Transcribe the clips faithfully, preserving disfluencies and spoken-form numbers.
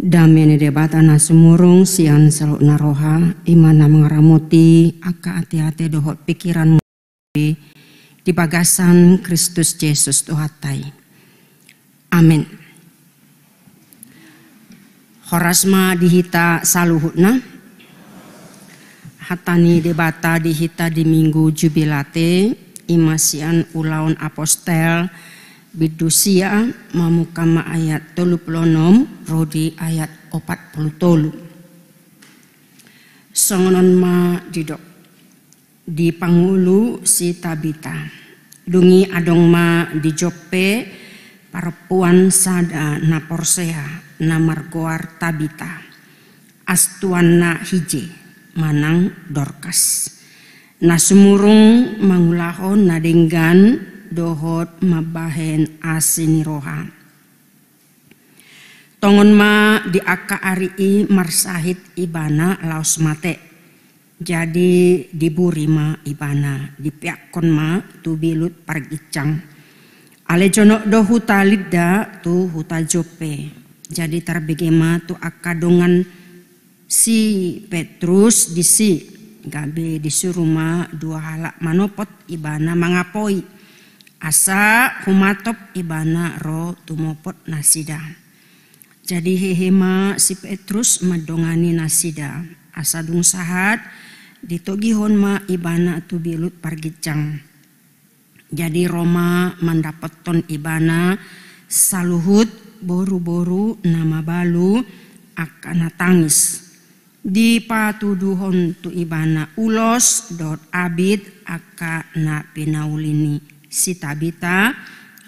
Dame ni Debata na sumurung sian saluhutna roha, i ma na mangaramoti angka ateate dohot pikiranmuna di bagasan Kristus Jesus Tuhanta i. Amen. Horas ma di hita saluhutna. Hata ni Debata di hita di Minggu Jubilate, i ma sian Ulaon Apostel, bindu sia, mamungka ma ayat tolu pulu onom ro di ayat opat pulu tolu. Songon on ma didok. Dipangolu si Tabita. Dung i adong ma di Joppe parompuan sada na porsea, na margoar Tabita, as tuanna Hije, manang Dorkas, na sumurung mangulahon na denggan dohot mambahen asi ni roha. Tongon ma di angka ari i marsahit ibana laos mate. Jadi diburi ma ibana, dipeakkon ma tu bilut parginjang. Alai jonok do huta Lidda tu huta Joppe. Jadi tarbege ma tu angka dongan si Petrus disi, gabe disuru ma dua halak manopot ibana mangapoi, asa humatop ibana ro tumopot nasida. Jadi hehe ma si Petrus mandongani nasida, asa dung sahat ditogihon ma ibana tu bilut parginjang. Jadi ro ma mandapothon ibana saluhut boruboru na mabalu angka na tangis. Dipatuduhon tu ibana ulos dohot abit angka na pinauli ni si Tabita,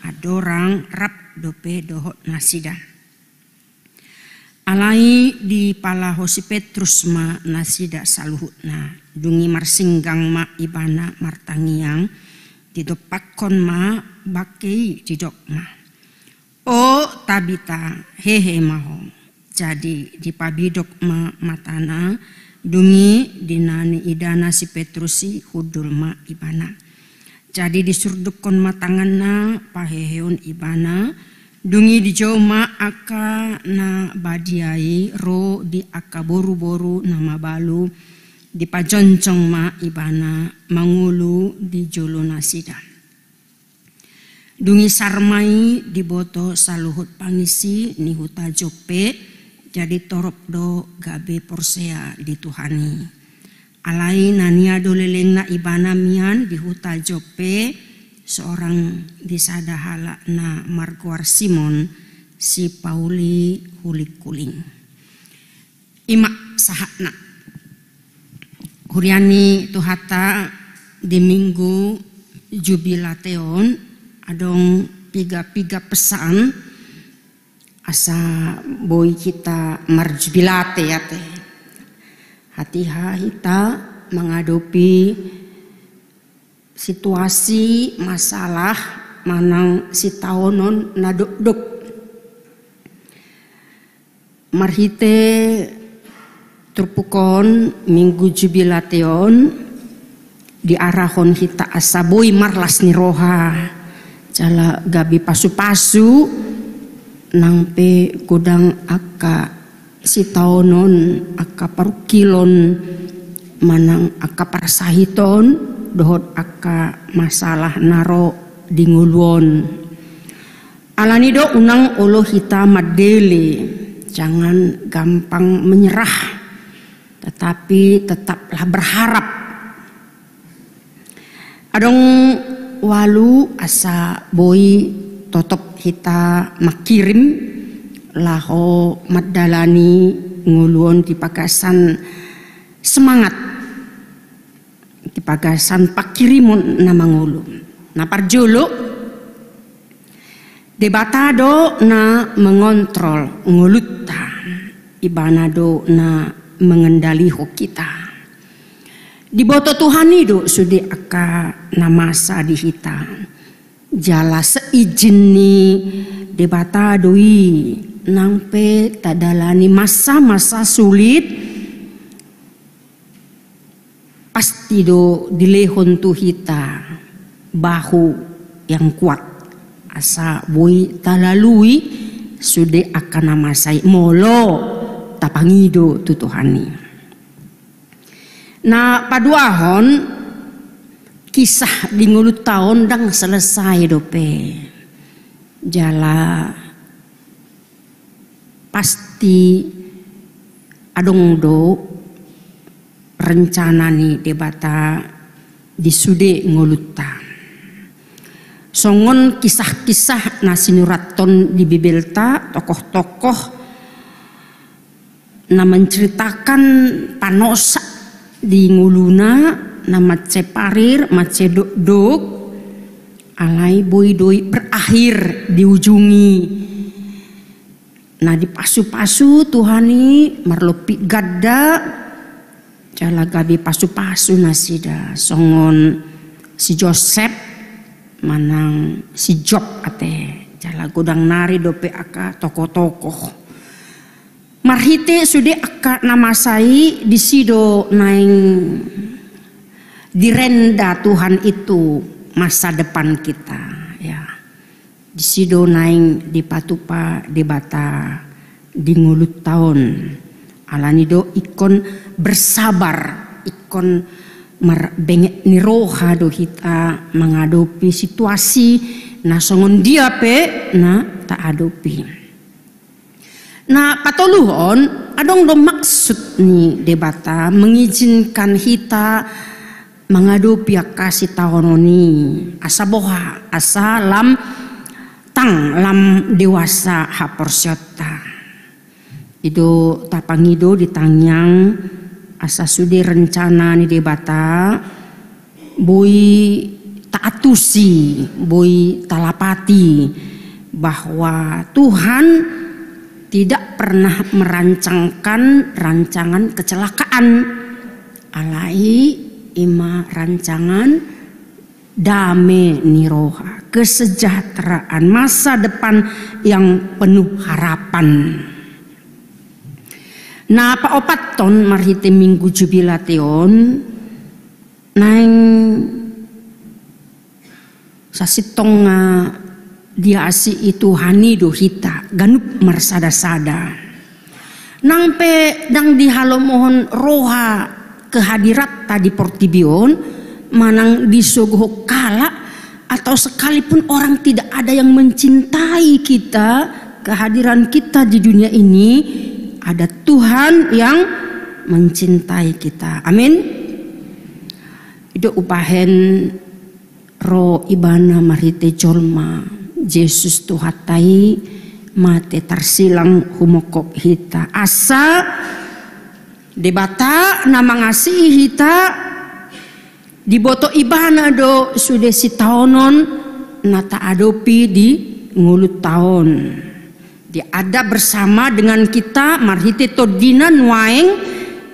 andorang rap dope dohot nasida. Alai dipalaho si Petrus ma nasida saluhutna. Dung i marsinggang ma ibana martangiang, didompakkon ma bangke i, didok ma: O Tabita, hehe ma ho. Jadi dipabidok ma matana, dung i dinaniidana si Petrus i, hundul ma ibana. Jadi disurdukkon ma tanganna paheheon ibana, dung i dijou ma angka na badia i ro di angka boruboru na mabalu, dipajongjong ma ibana mangolu di jolo nasida. Dung i sar ma i diboto saluhut pangisi ni huta Joppe, jadi torop do gabe porsea di Tuhan i. Alai na niadolelengna ibana mian di huta Joppe, sorang di sada halak na margoar Simon, si pauli hulingkuling. I ma sahatna. Huria ni Tuhanta, di Minggu Jubilate on adong piga-piga pesan asa boi hita marjubilate, ate. Hatiha hita mangadopi situasi, masalah, manang sitaonon na dokdok. Marhite turpuk on, Minggu Jubilate on, diarahon hita asa boi marlas ni roha, jala gabe pasupasu, nang pe godang angka sitaonon, angka parungkilon, manang angka parsahiton, dohot angka masalah na ro di ngolu on. Alani do unang olo hita mandele, jangan gampang menyerah, tetapi tetaplah berharap. Adong ualu asa boi totop hita mangkirim laho mandalani ngolu on di bagasan semangat, di bagasan pangkirimon na mangolu. Na parjolo, Debata do na mengontrol ngolunta, Ibana do na mengendalihon hita. Diboto Tuhan i do sude angka na masa di hita. Jala seizin ni Debata do i nang pe tadalani masa-masa sulit, pasti do dilehon tu hita bahu yang kuat, asa boi talalui sude angka na masa i molo tapangido tu Tuhan i. Na paduahon, kisah di ngolunta on ndang selesai dope. Jala pasti adong do rencana ni Debata di sude ngolunta. Songon kisah-kisah na sinurathon di Bibelta, tokoh-tokoh na menceritakan panosa di ngoluna, na mansai parir, mansai dokdok, alai boi do i berakhir, diujungi. Na dipasu-pasu Tuhan i marlompit ganda, jala gabe pasu-pasu nasida, songon si Josep manang si Job ate, jala godang nari dope angka tokoh-tokoh. Marhite sude angka na masa i, disi do naeng direnda Tuhan itu masa depan kita, ya. Disi do naeng dipatupa Debata di ngolunta on. Alani do ingkon bersabar, ingkon marbenget ni roha do hita mangadopi situasi na songon dia pe na taadopi. Na patoluhon, adong do maksud ni Debata mengizinkan hita mangadopi angka sitaonon i, asa boha, asa lam tang, lam dewasa haporseaonta. I do tapangido di tangiang, asa sude rencana ni Debata boi taantusi, boi talapati, bahwa Tuhan tidak pernah merancangkan rancangan kecelakaan. Alai ima rancangan dame ni roha, kesejahteraan, masa depan yang penuh harapan. Na paopathon, marhite Minggu Jubilate on, naeng sasintongna diasi i Tuhan i do hita ganup marsada-sada. Nang pe ndang dihalomohon roha kehadiranta di portibi on, manang disogohon halak, atau sekalipun orang tidak ada yang mencintai kita, kehadiran kita di dunia ini, ada Tuhan yang mencintai kita. Amin. I do umbahen ro Ibana marhite jolma, Jesus Tuhanta i, mate tarsilang humongkop hita. Asa Debata na mangasihi hita, diboto Ibana do sude sitaonon na taadopi di ngolunta on. Dia ada bersama dengan kita, marhite TondiNa nuaeng,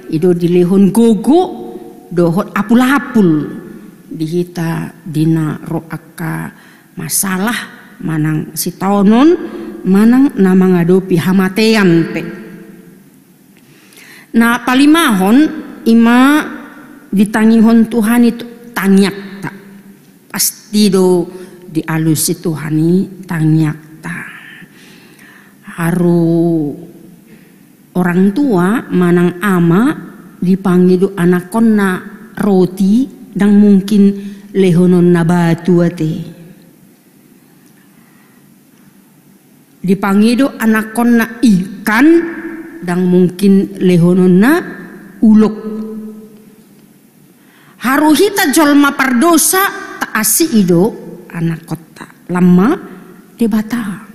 i do dilehon gogo dohot apul-apul di hita di na ro angka masalah, manang sitaonon, manang na mangadopi hamatean pe. Na palimahon, ima ditangihon Tuhan i tangiangta. Pasti do dialusi Tuhan i tangiangta. Haru orang tua manang ama dipangido anakkonna roti, ndang mungkin lehononna batu ate. Dipangido anakkonna ikan, ndang mungkin lehononna ulok. Haru hita jolma pardosa, taasii do anakkonta, lam ma Debata.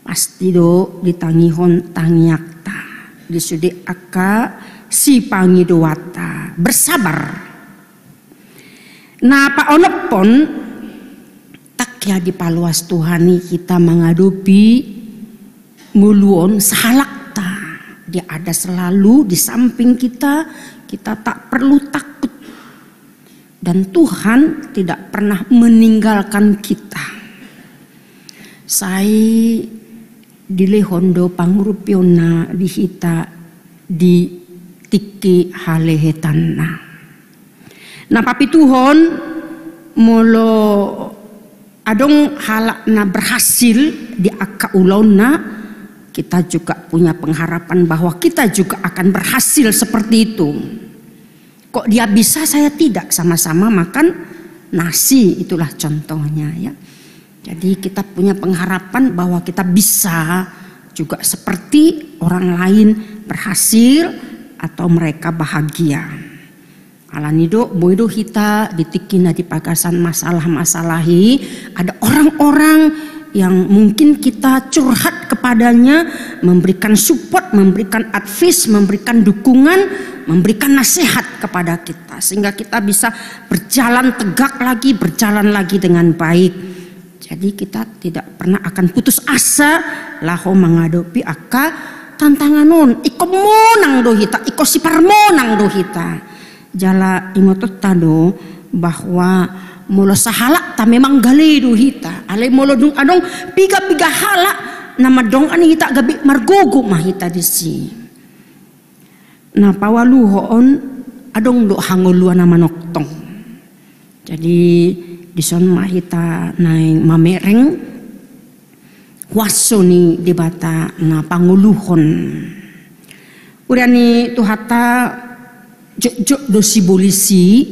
Pasti do ditangihon tangiangta di sude angka sipangidoanta. Bersabar. Na paonomhon, tangkas dipaloas Tuhan i hita mangadopi ngolu on sahalakta. Dia ada selalu di samping kita, kita tak perlu takut. Dan Tuhan tidak pernah meninggalkan kita. Sai dilehon do pangurupionna di hita di tingki halehetanna. Na papituhon, molo Adong halak na berhasil di angka ulaonna, kita juga punya pengharapan bahwa kita juga akan berhasil seperti itu. Kok dia bisa, saya tidak? Sama-sama makan nasi, itulah contohnya, ya. Jadi kita punya pengharapan bahwa kita bisa juga seperti orang lain berhasil atau mereka bahagia. Alani do, boi do hita di tingki na di bagasan masalah-masalah i, ada orang-orang yang mungkin kita curhat kepadanya, memberikan support, memberikan advice, memberikan dukungan, memberikan nasihat kepada kita, sehingga kita bisa berjalan tegak lagi, berjalan lagi dengan baik. Jadi kita tidak pernah akan putus asa laho menghadapi angka tantangan on. Ingkon monang do hita, ingkon siparmonang do hita. Jala ingotonta do bahwa molo sahalakta memang gale do hita. Alai molo dung adong piga-piga halak na mandongani hita, gabe margogo ma hita disi. Na paualuhon, adong do hangoluan na manongtong. Jadi dison ma hita naeng mamereng huaso ni Debata na pangoluhon. Huria ni Tuhanta, jotjot do sibolis i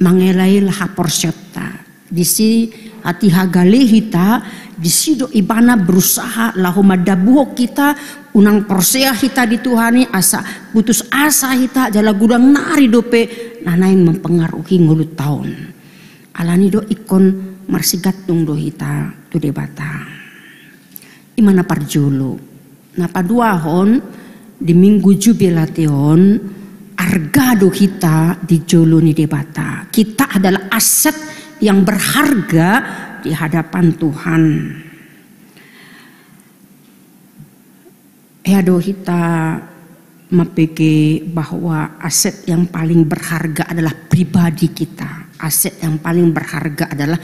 mangelaela haporseaonta. Disi hatiha gale hita, disi do ibana berusaha laho mandabuhon hita, unang porsea hita di Tuhan i, asa putus asa hita, jala godang nari dope na naeng mempengaruhi ngolunta on. Alani do ingkon marsigantung do hita tu Debata. I ma na parjolo. Na paduahon, di Minggu Jubilate on, arga do hita di jolo ni Debata. Kita adalah aset yang berharga di hadapan Tuhan. Hea do hita mambege bahwa aset yang paling berharga adalah pribadi kita. Aset yang paling berharga adalah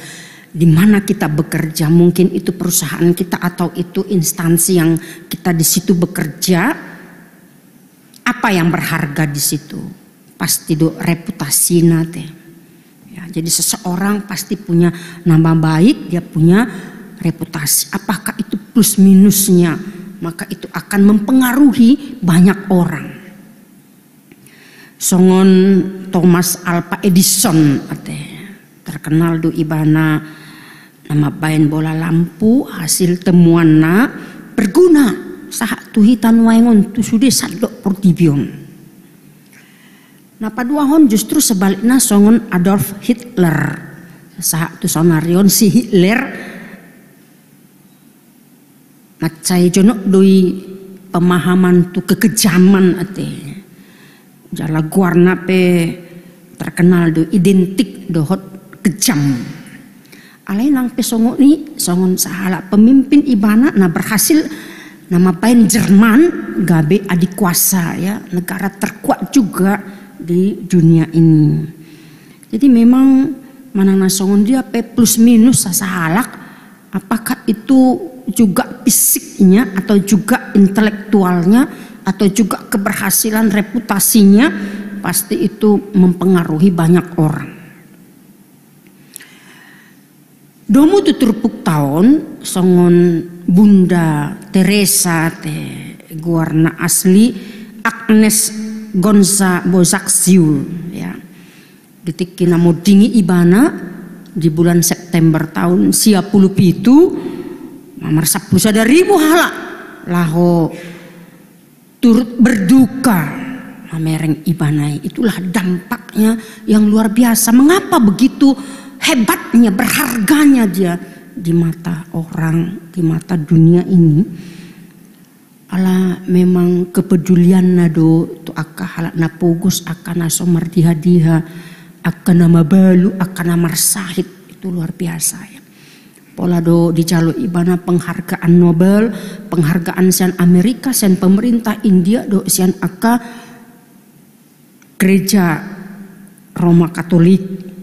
di mana kita bekerja. Mungkin itu perusahaan kita atau itu instansi yang kita di situ bekerja. Apa yang berharga di situ? Pasti do reputasina te. Ya, jadi seseorang pasti punya nama baik, dia punya reputasi. Apakah itu plus minusnya? Maka itu akan mempengaruhi banyak orang. Songon Thomas Alva Edison ate, terkenal do ibana na mambaen bola lampu, hasil temuanna berguna sahat tu hita nuaeng on, tu sude sandok portibi on. Na paduahon justru sebalikna songon Adolf Hitler. Sahat tu saonari on si Hitler mansai jonok do i pemahaman tu kekejaman ate. Jala goarna pe terkenal do, identik dohot kejam. Alai nang pe songon i, songon sahalak pemimpin ibana na berhasil, na mambaen Jerman gabe adikuasa, ya, negara terkuat juga di dunia ini. Jadi memang manang na songon dia pe plus minus sasahalak, apakah itu juga fisiknya atau juga intelektualnya atau juga keberhasilan reputasinya, pasti itu mempengaruhi banyak orang. Domu tu turpukta on songon Bunda Teresa te, goarna asli Agnes Gonza Bozaxiu, ya. Di tingki na monding i ibana di bulan September taon sia pulu pitu, mamarsampulu sada ribu halak laho turut berduka mamereng ibana i. Itulah dampaknya yang luar biasa. Mengapa begitu hebatnya, berharganya dia di mata orang, di mata dunia ini? Ala memang kepedulianna do tu angka halak na pogos, angka na so mardiha-diha, angka na mabalu, angka na marsahit. Itu luar biasa, ya. Pola do dijalo ibana penghargaan Nobel, penghargaan sian Amerika, sian pemerintah India, do sian angka gereja Roma Katolik.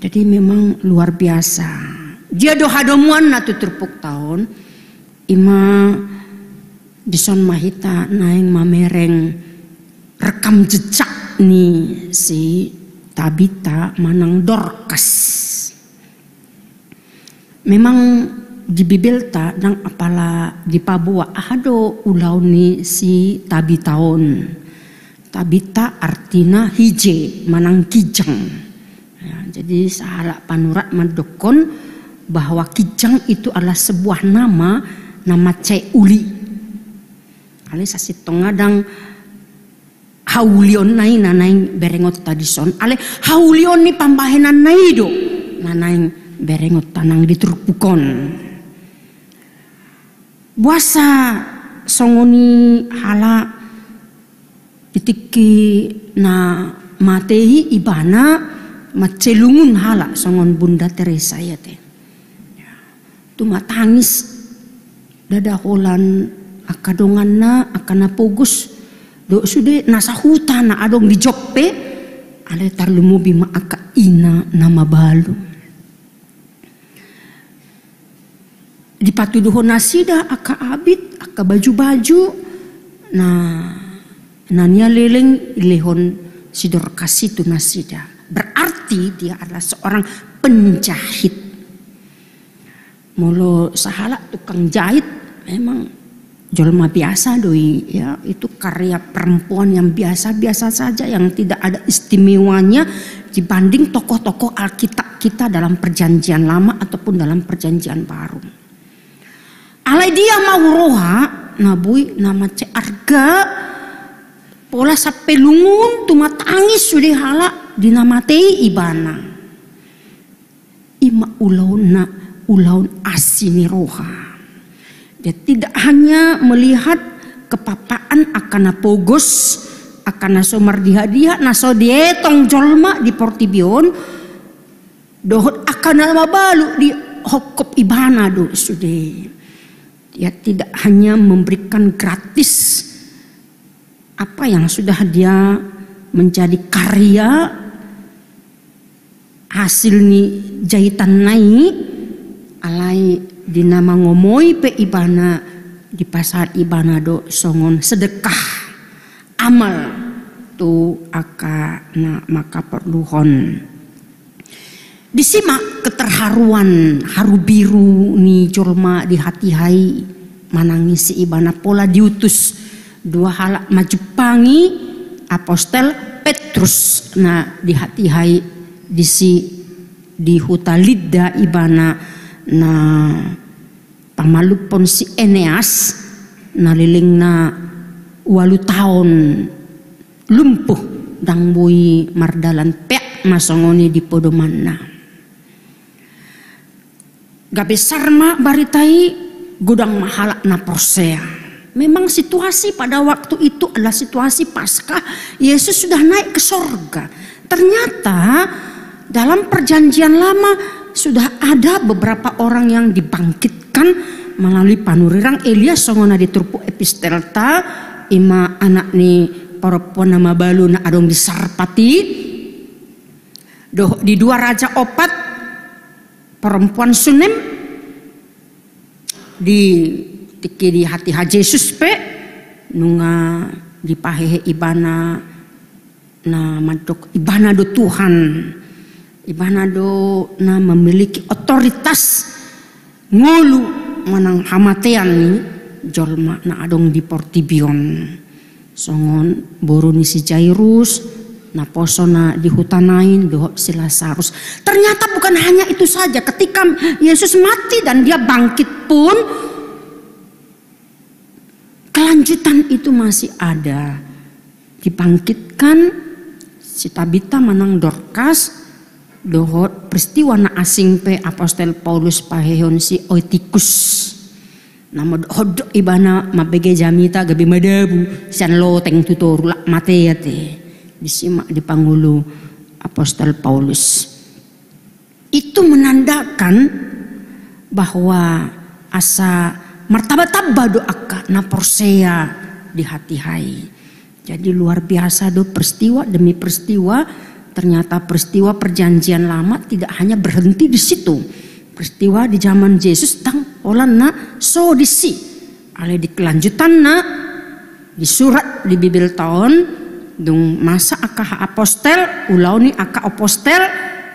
Jadi memang luar biasa. Dia do hadomuanna tu turpukta on, i ma dison ma hita naeng mamereng rekam jejak ni si Tabita manang Dorkas. Memang di Bibelta ndang apala dipaboa aha do ulaon ni si Tabita on. Tabita artina hije manang kijang. Ya, jadi sahalak panurat mandokkon bahwa kijang itu adalah sebuah nama na mansai uli. Alai sasintongna ndang haulionna i na naeng berengonta dison, alai haulion ni pambahenanna i do na naeng berengonta nang di turpuk on. Boasa songon i halak di tingki na mate i ibana mansai lungun halak songon Bunda Teresa i ate. Tumatangis ndada holan angka donganna, angka na pogos, dohot sude na sahuta na adong di Joppe, alai tarlumobi ma angka ina na mabalu. Dipatuduhon nasida angka abit, angka baju-baju na, na nialeleng dilehon si Dorkas i tu nasida. Berarti dia adalah seorang penjahit. Molo sahalak tukang jahit memang jolma biasa do i, ya, itu karya perempuan yang biasa-biasa saja, yang tidak ada istimewanya dibanding tokoh-tokoh Alkitab kita dalam Perjanjian Lama ataupun dalam Perjanjian Baru. Alai dia ma huroha na boi na mansai arga, pola sampe lungun tumatangis sude halak di na mate i ibana. I ma ulaonna, ulaon asi ni roha. Dia tidak hanya melihat kepapaan angka na pogos, angka na so mardiha-diha, na so dietong jolma di portibi on, dohot angka na mabalu di hongkop ibana do sude. Dia tidak hanya memberikan gratis apa yang sudah dia menjadi karya hasil ni jahitanna i, alai di na mangomoi pe ibana, dipasahat ibana do songon sedekah amal tu angka na mangkaporluhon. Disi ma keterharuan, haru biru ni jolma di hatiha i manangisi ibana pola diutus dua halak manjumpangi apostel Petrus na di hatiha i disi di huta Lidda ibana na pamalumhon si Eneas na lelengna ualu taon lumpuh ndang boi mardalan, peak ma songon i di podomanna. Gabe sar ma barita i, godang ma halak na porsea. Memang situasi pada waktu itu adalah situasi Paskah, Yesus sudah naik ke sorga. Ternyata dalam Perjanjian Lama sudah ada beberapa orang yang dibangkitkan melalui panurirang Elia, songon na di turpuk epistelta, i ma anak ni parompuan na mabalu na adong di Sarpat i, dohot di dua Raja opat, parompuan Sunem, di tingki di hatiha Jesus pe nunga dipahehe ibana na mandok ibana do Tuhan, ibana do na memiliki otoritas ngolu manang hamatean ni jolma na adong di portibi on. Songon boru ni si Jairus, naposo na di huta Nain, dohot si Lasarus. Ternyata bukan hanya itu saja, ketika Yesus mati dan dia bangkit pun, kelanjutan itu masih ada. Dibangkitkan si Tabita manang Dorkas, dohot peristiwa na asing pe apostel Paulus pahehehon si Eutikus. Na modok-hodok ibana mambege jamita gabe madabu sian loteng tu toru, laho mate ate. Disi ma dipangolu apostel Paulus. Itu menandakan bahwa asa martamba-tamba do angka na porsea di hatiha i. Jadi luar biasa do peristiwa demi peristiwa. Ternyata peristiwa Perjanjian Lama tidak hanya berhenti di situ. Peristiwa di zaman Jesus ndang holan na so disi. Alai di kelanjutanna, di surat di Bibelta on, dung masa angka apostel, ulaon ni angka apostel,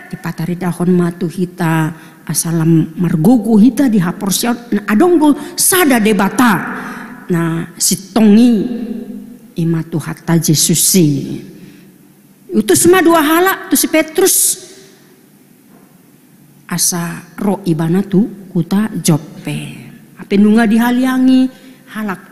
dipataridahon ma tu hita Asa lam margogo hita di haporseaon, na adong do sada Debata na sintong i, i ma Tuhanta Jesus i. Diutus ma dua halak tu si Petrus, asa ro ibana tu huta Joppe. Hape nunga dihaliangi halak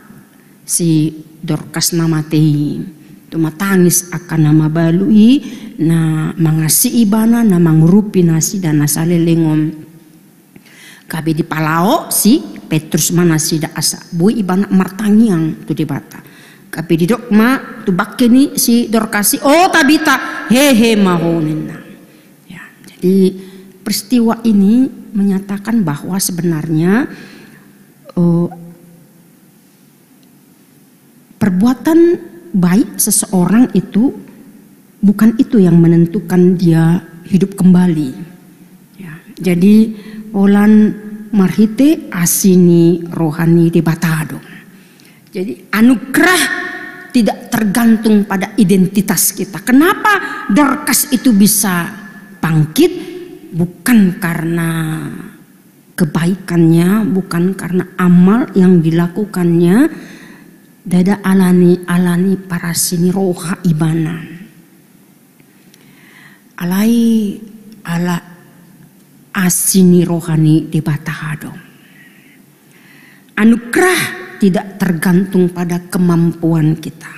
si Dorkas na mate i. Tumatangis angka na mabalu i, na mangasihi ibana, na mangurupi nasida na saleleng on. Gabe dipalao si Petrus ma nasida asa boi ibana martangiang tu Debata. Gabe didok ma tu bangke ni si Dorkas i, "O Tabita, hehe ma ho," ninna. Ya, jadi peristiwa ini menyatakan bahwa sebenarnya, eh, perbuatan baik seseorang itu bukan itu yang menentukan dia hidup kembali. Ya, jadi holan marhite asi ni roha ni Debata do. Jadi anugerah tidak tergantung pada identitas kita. Kenapa Dorkas itu bisa bangkit? Bukan karena kebaikannya, bukan karena amal yang dilakukannya, ndada alani, alani parasi ni roha ibana. Alai ala asi ni roha ni Debata do. Anugerah tidak tergantung pada kemampuan kita.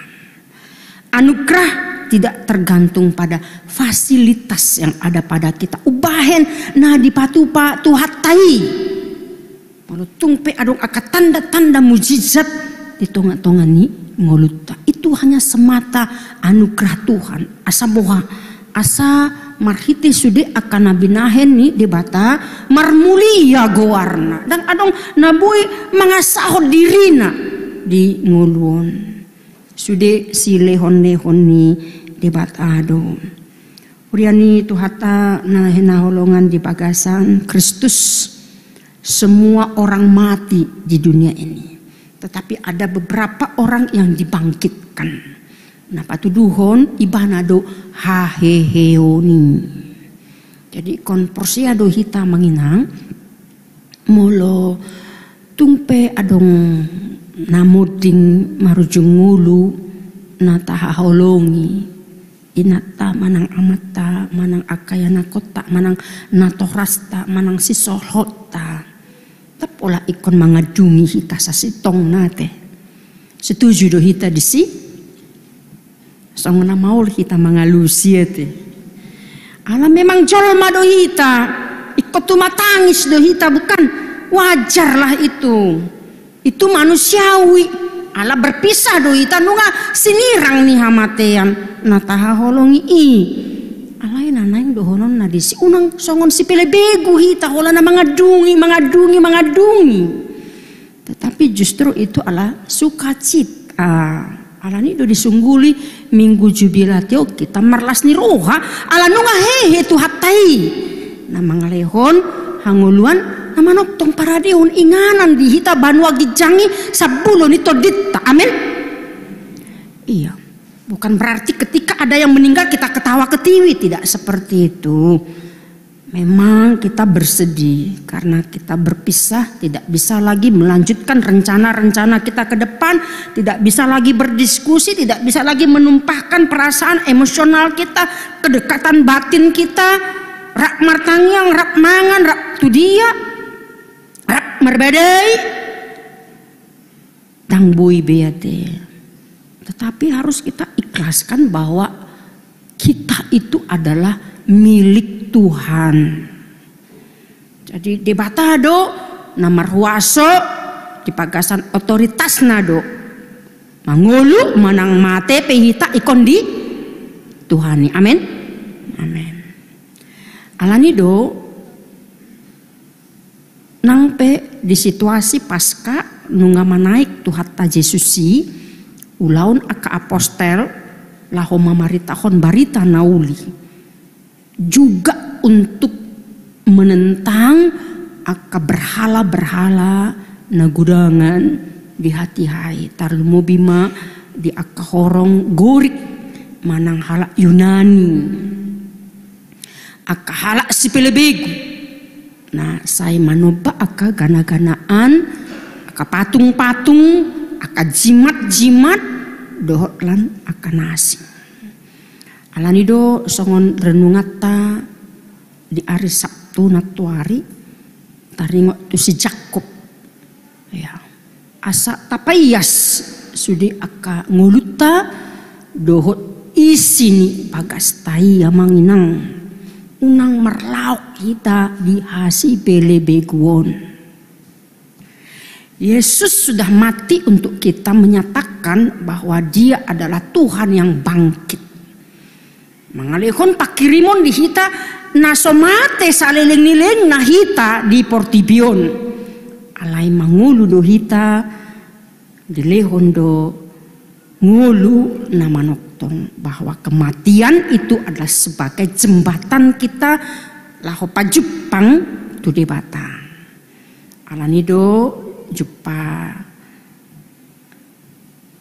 Anugerah tidak tergantung pada fasilitas yang ada pada kita. Umbahen na dipatupa Tuhanta i. Molo tung pe adong angka tanda-tanda mujizat di tonga-tonga ni ngolunta, itu hanya semata anugerah Tuhan. Asa boha, asa marhite sude angka na binahen ni Debata, marmulia goarna. Ndang adong na boi mangasahon dirina di ngolu on. Sude silehon-lehon ni Debata do. Huria ni Tuhanta na hinaholongan di bagasan Kristus, semua orang mati di dunia ini. Tetapi ada beberapa orang yang dibangkitkan. Na patuduhon ibana do haheheon i. Jadi ingkon porsea do hita amang inang, molo tung pe adong na monding marujung ngolu na tahaholongi, inanta manang amanta, manang angka ianakhonta, manang natorasta, manang sisolhotta. Tetap pola ingkon mangandungi hita sasintongna ate. Setuju do hita disi? Songon na maol hita mangalusi ate. Ala memang jolma do hita, ingkon tumatangis do hita, bukan? Wajarlah itu. Itu manusiawi. Ala berpisah do hita nunga sinirang ni hamatean na tahaholongi i. Alai na naeng dohononna disi, unang songon sipelebegu hita holan na mangandungi, mangandungi, mangandungi. Tetapi justru itu ala sukacita. Alani do disungguli Minggu Jubilat i hita marlas ni roha, ala nunga hehe Tuhanta i. Na mangalehon hangoluan, na manongtong paradehon inganan di hita banua ginjang i, sambulo ni tondinta. Amin. Iya. Bukan berarti ketika ada yang meninggal kita ketawa ketiwi, tidak seperti itu. Memang kita bersedih karena kita berpisah, tidak bisa lagi melanjutkan rencana-rencana kita ke depan, tidak bisa lagi berdiskusi, tidak bisa lagi menumpahkan perasaan emosional kita, kedekatan batin kita, rap martangiang, rap mangan, rap tu dia, rap marbadai. Ndang boi be ate. Tetapi harus kita ikhlaskan bahwa kita itu adalah milik Tuhan. Jadi Debata do na marhuaso, di bagasan otoritasna do. Mangolu manang mate pe hita ingkon dituhani. Amin. Amin. Alani do nang pe di situasi Paska nunga manaek Tuhanta Jesus i, ulaon angka apostel laho mamaritahon barita na uli. Juga untuk menentang angka berhala-berhala na gudangan di hatiha i, tarlumobi ma di angka horong Gorik manang halak Yunani. Angka halak sipelebegu. Na sai manomba angka gana-ganaan, angka patung-patung, angka jimat-jimat, dohot lan angka na asing. Alani do songon renunganta di ari Sabtu nantoari, taringot tu si Jakkob. Ya. Asa tapaias sude angka ngolunta dohot isi ni bagasta i, amang inang. Unang marlaok hita di hasipelebeguon. Yesus sudah mati untuk kita, menyatakan bahwa Dia adalah Tuhan yang bangkit. Mangalehon panghirimon di hita na so mate saleleng ni lelengna hita di portibi on. Alai mangolu do hita dilehon do ngolu na manongtong bahwa kematian itu adalah sebagai jembatan kita laho pajumpang tu Debata. Alani do jumpa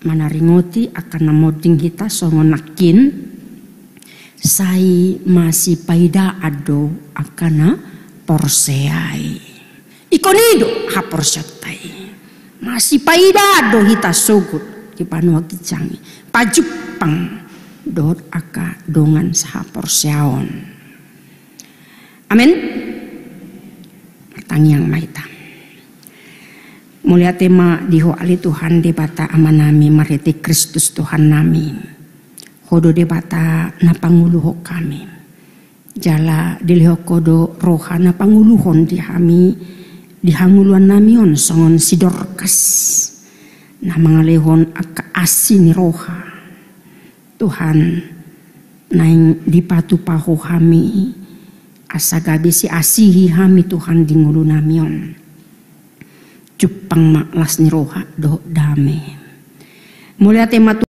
manaringoti angka na monding hita songon nangkin, sai masipaidaan do angka na porsea i. Ingkon i do haporseaonta i. Masipaidaan do hita sogot di banua ginjang i, pajumpang dohot angka dongan sahaporseaon. Amen. Martangiang ma hita. Mauliate ma di Ho ale Tuhan Debata Amanami, marhite Kristus Tuhannami. Ho do Debata na pangoluhon hami. Jala dilehon Ho do roha na pangoluhon di hami, di hangoluannami on songon si Dorkas na mangalehon angka asi ni roha. Tuhan, naeng dipatupa Ho hami, asa gabe siasihi hami Tuhan di ngolunami on. Jumpang ma las ni roha dohot dame. Mauliate ma